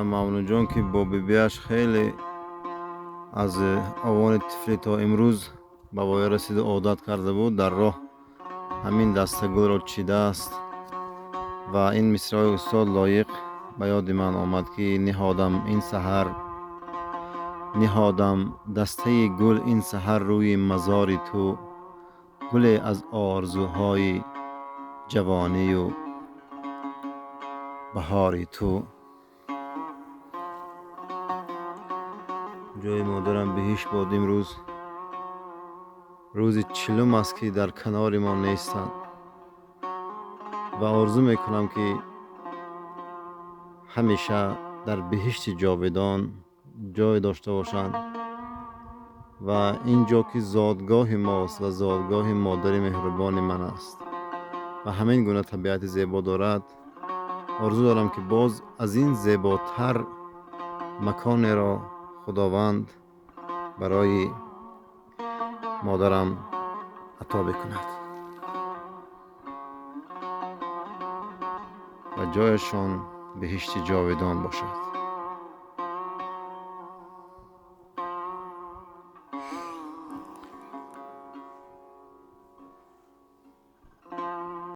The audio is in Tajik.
Ана Мавлудҷон, ки бо бибиаш хеле аз овони тифлӣ то имрӯз ба воя расида одат карда буд, дар роҳ ҳамин дастагулро чидааст. Ва ин мисраҳои устод Лоиқ ба ёди ман омад, ки ниҳодам ин саҳар, ниҳодам дастаи гул ин саҳар рӯи мазори ту, гуле аз орзуҳои ҷавонию баҳори ту. Ҷои модарам биҳишт бод. Имрӯз рӯзи 40-ум аст, ки дар канори мо нестанд, ва орзу мекунам, ки ҳамеша дар биҳишти ҷовидон ҷой дошта бошанд. Ва ин ҷо, ки зодгоҳи мост ва зодгоҳи модари меҳрубони ман аст ва ҳамин гуна табиати зебо дорад, орзу дорам, ки боз аз ин зеботар маконеро Худованд барои модарам ато бикунад ва ҷояшон биҳишти ҷовидон бошад.